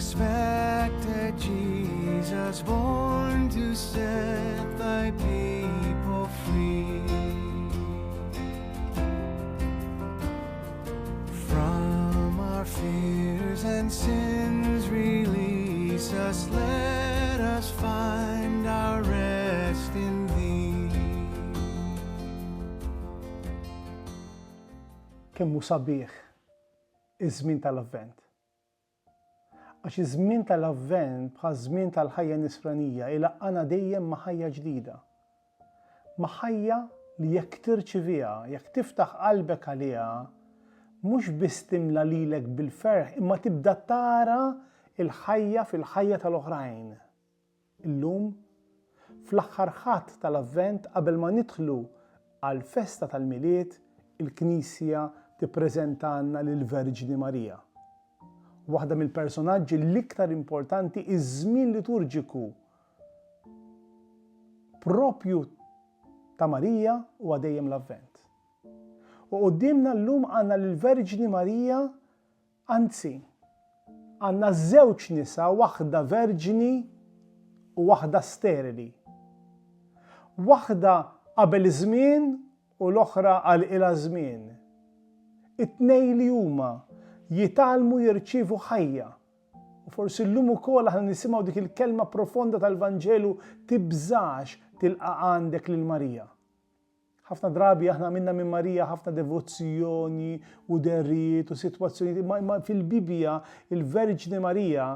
Expected Jesus, born to set thy people free. From our fears and sins release us, let us find our rest in thee. Kemm hu sabiħ iż-żmien tal-Avvent. Għax iż-żmien tal-Avvent bħaż-żmien tal-ħajja nisranija ilaqqana dejjem ma' ħajja ġdida. Ma' ħajja li jekk tirċiviha, jekk tiftaħ qalbek għaliha, mhux biss timla lilek bil-ferħ imma tibda tara l-ħajja fil-ħajja tal-oħrajn. Illum, fl-aħħar Ħadd tal-Avvent qabel ma nidħlu għall-festa tal-Milied, il-Knisja tippreżentalna lill-Verġni Marija. Waħda mill-personaġġi l-iktar importanti iż-żmien liturġiku propju ta' Marija huwa dejjem l-Avvent. U quddiemna llum għandna lill-Verġni Marija Anzi, għandna żewġ nisa, waħda verġni u waħda sterili. Waħda qabel iż-żmien u l-oħra għalqilha żmien. It-tnejn li huma jitgħallmu jirċievu ħajja. U forsi llum ukoll aħna nisimgħu dik il-kelma profonda tal-Vanġelu tibżax tilqa' għandek lil Marija. Ħafna drabi aħna għamilna minn Marija ħafna devozzjoni u dehriet u sitwazzjonijiet, imma, imma fil-Bibbja il-Verġni Marija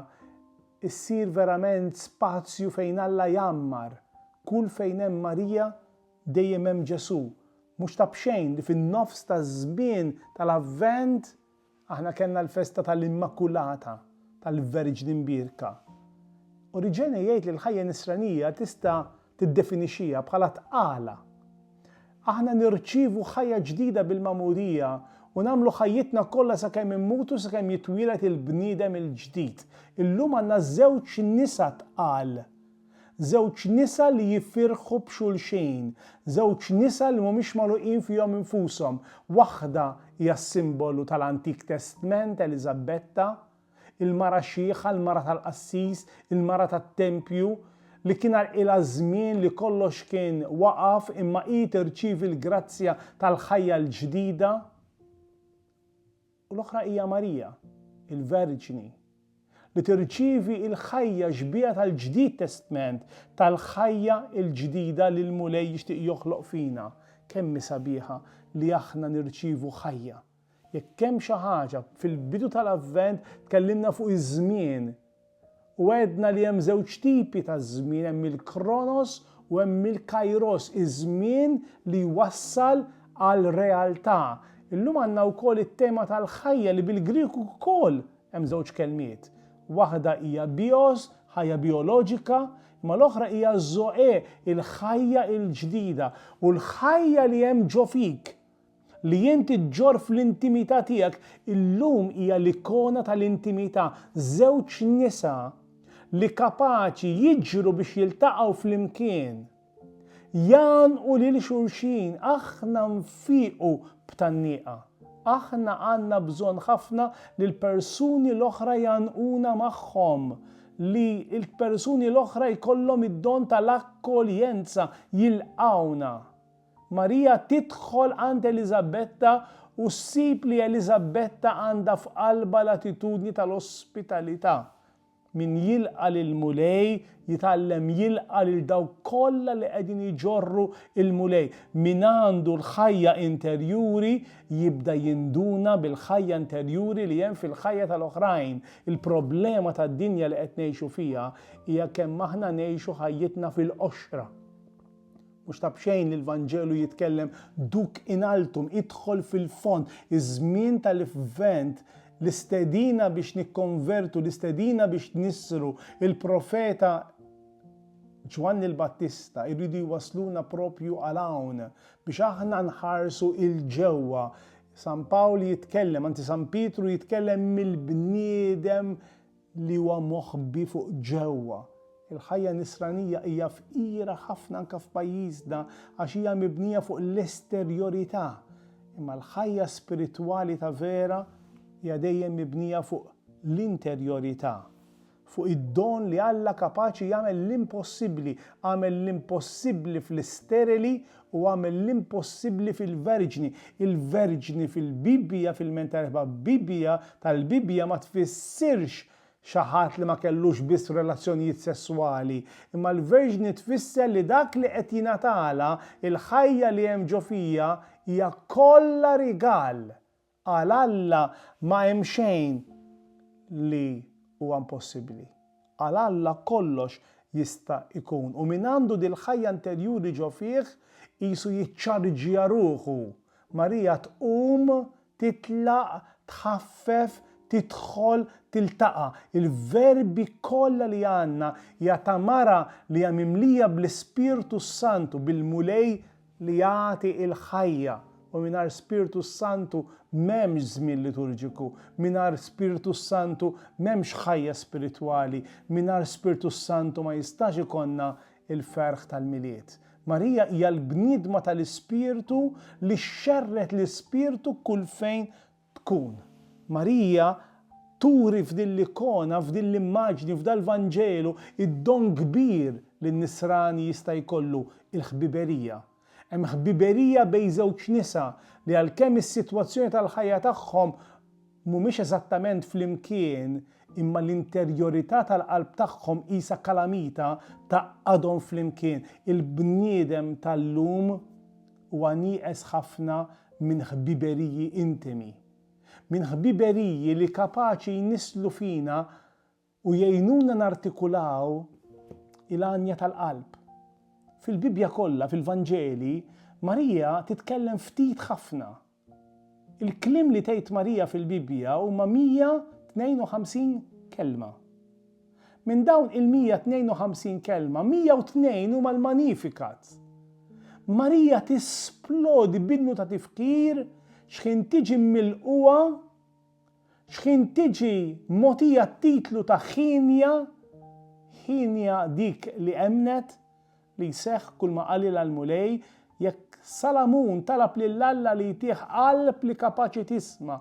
issir verament spazju fejn Alla jgħammar. Kull fejn hemm Marija dejjem hemm Ġesù. Mhux ta' b'xejn li fin-nofs taż-żmien tal-Avvent Aħna kellna l-festa tal-Immakulata, tal-Verġni Mbierka. Oriġene jgħid li l-ħajja nisranija tista' tiddefinixxiha bħala tqala. Aħna nirċievu ħajja ġdida bil-magħmudija u nagħmlu ħajjitna kollha sakemm immutu sakemm jitwieled il-bniedem il-ġdid. Illum għandna żewġ nisa tqal. Żewġ nisa li jifirħu b'xulxin. Żewġ nisa li mhumiex magħluqin fihom infushom. Waħda hija s-simbolu tal-Antik Testment, Eliżabetta, il-mara xiħa, il-mara tal-qassis, il-mara tat-tempju, li kien għalqilha żmien li kollox kien waqaf imma hi tirċievi l-grazzja tal-ħajja l-ġdida. U l-oħra hija Marija, il-Verġni, li tirċievi l-ħajja xbieha tal-Ġdid Testment, tal-ħajja l-ġdida li l-Mulej jixtieq joħloq fina. Kemm hi sabiħa li aħna nirċievu ħajja. Jekk hemm xi ħaġa, fil-bidu tal-Avvent tkellimna fuq iż-żmien, U għedna li hemm żewġ tipi ta' żmien, hemm il-kronos u hemm il-kairos, iż-żmien li jwassal għal realtà. Illum għandna wkoll it-tema tal-ħajja li bil-Grieku wkoll hemm żewġ kelmiet. Waħda hija bios, ħajja bijoloġika, imma l-oħra hija zoe, il-ħajja l-ġdida. U l-ħajja li hemm ġo fik Li inti ġġorr fl-intimità tiegħek illum hija l-ikona tal-intimità, żewġ nisa li kapaċi jiġru biex jiltaqgħu flimkien, jgħannqu lil xulxin, aħna nfiqu b'tgħanniqa. Aħna għandna bżonn ħafna li l-persuni l-oħra jgħannquna magħhom, li l-persuni l-oħra jkollhom id-don tal-akkoljenza, jilqgħuna. Marija tidħol għand Eliżabetta u ssib li Eliżabetta għandha f'qalbha l-attitudni tal-ospitalità. Min jilqa' lill-Mulej jitgħallem jilqa' lil dawk kollha li qegħdin iġorru l-Mulej. Min għandu l-ħajja interjuri jibda jinduna bil-ħajja interjuri li hemm fil-ħajja tal-oħrajn. Il-problema tad-dinja li qed ngħixu fiha hija kemm aħna ngħixu ħajjitna fil-qoxra. Mhux ta' b'xejn li l-Vanġelu jitkellem duk in altum, idħol fil-fond, iż-żmien tal-Avvent, l-istedina biex nikkonvertu, l-istedina biex nissru, il-profeta Ġwanni l-Battista jridu jwasluna propju għal hawn biex aħna nħarsu 'il ġewwa. San Pawl jitkellem, anzi San Pietru jitkellem mill-bniedem li huwa moħbi fuq ġewwa. Il-ħajja nisranija hija fqira ħafna anke f'pajjiżna għax hija mibnija fuq l-esterjorità. Imma l-ħajja spiritwali ta' vera hija dejjem mibnija fuq l-interjorità. fuq id-don li Alla kapaċi jagħmel l-impossibbli. Għamel l-impossibbli fl-isterili u għamel l-impossibbli fil-verġni. Il-verġni fil-Bibbja, fil-mentalità Bibbja tal-Bibbja ma tfissirx xi ħadd li ma kellux biss relazzjonijiet sesswali, imma l-verġni tfisser li dak li qed jingħatalha, il-ħajja li hemm ġo fija, hija kollha rigal. Għal Alla ma hemm xejn li huwa impossibbli. Għal Alla kollox jista' jkun. U min għandu dil-ħajja interjuri ġo fih qisu jiċċarġja ruħu. Marija tqum, titlaq, tħaffef, tidħol, tiltaqa'. Il-verbi kollha li għandna hija ta' mara li hija mimlija bl-Ispirtu s-Santu, bil-Mulej li jagħti l-ħajja, u mingħajr Spirtu s-Santu m'hemmx żmien liturġiku, mingħajr Spirtu s-Santu m'hemmx ħajja spiritwali, mingħajr Spirtu s-Santu ma jistax ikollna l-ferħ tal-Milied. Marija hija l-bniedma tal-Ispirtu li xxerred l-Ispirtu kull fejn tkun. Marija turi f'din l-ikona, f'din l-immaġni, f'dal-Vanġelu, id-don kbir li n-Nisrani jista' jkollu, il-ħbiberija. Hemm ħbiberija bejn żewġ nisa li għalkemm is-sitwazzjoni tal-ħajja tagħhom mhumiex eżattament flimkien, imma l-interjorità tal-qalb tagħhom qisha kalamita tgħaqqadhom flimkien. Il-bniedem tal-lum huwa nieqes ħafna minn ħbiberiji intimi, minn ħbiberiji li kapaċi jnisslu fina u jgħinuna nartikulaw il-għanja tal-qalb. Fil-Bibbja kollha, fil-Vanġeli, Marija titkellem ftit ħafna. Il-kliem li tgħid Marija fil-Bibbja huma 152 kelma. Minn dawn il-152 kelma, 102 huma l-Magnificat. Marija tisplodi b'innu ta' tifkir x'ħin tiġi milqugħa, x'ħin tiġi mogħtija t-titlu ta' Ħienja, Ħienja dik li emmnet li jseħħ kulma qalilha l-Mulej, jekk Salamun talab lil Alla li jtih qalb li kapaċi tisma',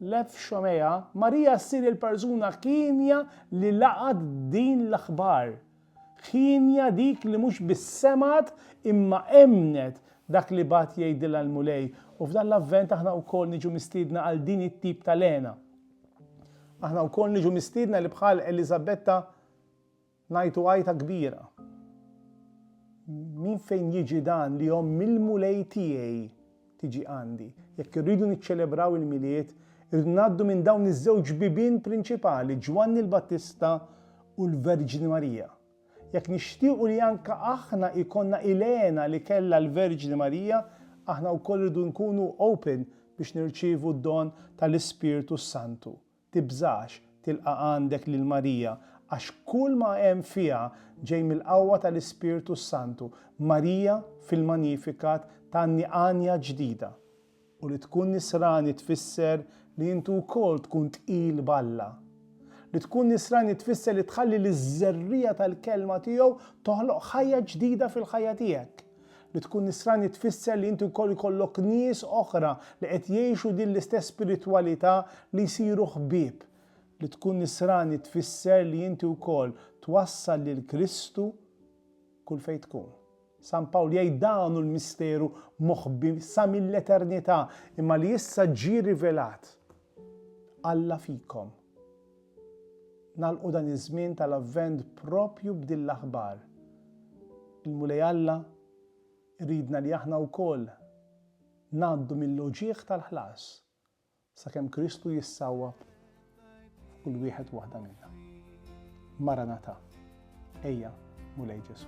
Lev Xomea, Marija ssir il-persuna hienja li laqgħet din l-aħbar. Hienja dik li mhux biss semgħet imma emmnet dak li bagħat jgħidilha l-Mulej. U f'dan l-Avvent aħna wkoll niġu mistiedna għal din it-tip ta' lena. Aħna wkoll niġu mistiedna li bħal Eliżabetta Ngħajtu għajta kbira. Min fejn jiġi dan li omm il-Mulej tiegħi tiġi għandi? Jekk irridu niċċelebraw il-Milied, irridu ngħaddu minn dawn iż-żewġ bibien prinċipali, Ġwanni l-Battista u l-Verġni Marija. Jekk nixtiequ li anke aħna jkollna il-hena li kellha l-Verġni Marija, aħna wkoll irridu nkunu open biex nirċievu d-don tal-Ispirtu s-Santu. Tibżax tilqa' għandek lil Marija, għax kull ma hemm fiha ġej mill-qawwa tal-Ispirtu s-Santu. Marija fil-Magnificat tgħanni għanja ġdida. U li tkun Nisrani tfisser li inti wkoll tkun tqil b'Alla. Li tkun Nisrani tfisser li tħalli liż-żerriegħa tal-Kelma tiegħu toħloq ħajja ġdida fil-ħajja tiegħek. Li tkun Nisrani tfisser li inti wkoll ikollok nies oħra li qed jgħixu din l-istess spiritwalità li jsiru ħbieb. Li tkun Nisrani tfisser li inti wkoll twassal lil Kristu kull fejn tkun. San Pawl jgħid dan hu l-misteru moħbi sa mill-eternità imma li issa ġie rivelat. Alla fikom. Nagħlqu dan iż-żmien tal-Avvent propju b'din l-aħbar. Il-Mulej Alla jridna li aħna wkoll ngħaddu mill-uġigħ tal-ħlas sakemm Kristu jissawwab f'kull wieħed u waħda minna. Maranatha. Ejja, Mulej Ġesù.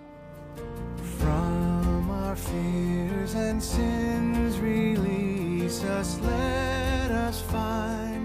From our fears and sins release us, let us find.